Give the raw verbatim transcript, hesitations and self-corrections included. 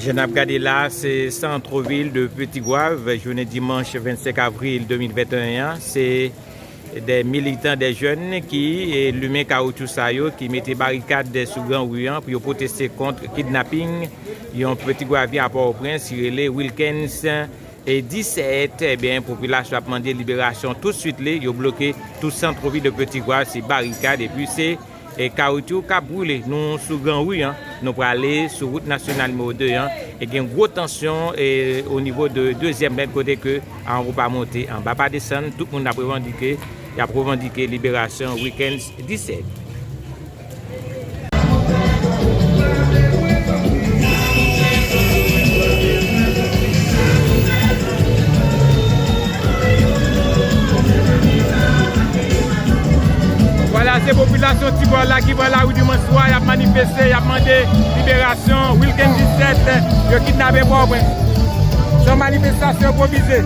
Jan n ap gade la, se santrovil de Petit Goâve, jounen dimanch vennsenk avril de mil venteyen an. Se de militan, de jèn ki, e, limen kawotchou sa yo, ki mete barikad sou gran ri an pou yo pwoteste kont kidnaping yon Petit Goâvien a Pòtoprens ki rele Wilkens, e, disèt. Ebyen, popilasyon ap mande liberasyon tout swit li. Yo bloke tout santrovil de Petit Goâve, se barikad, epi se e kawotchou k ap boule. Nou sou gran ri an, nou prale sou wout nasyonal nimewo de an, e gen gwo tansyon, e, o nivo de dezyèm lèn, kote ke anwo pa monte, anba pa desann, tout moun ap revandike, y ap revandike liberasyon Wilkens disèt. Vwala, se popilasyon Ti Goâve la ki pran lari dimanch swa, y ap manifeste, y ap mande liberasyon Wilkens disèt, yo kidnape Pòtoprens. Se yon manifestasyon enpwovize.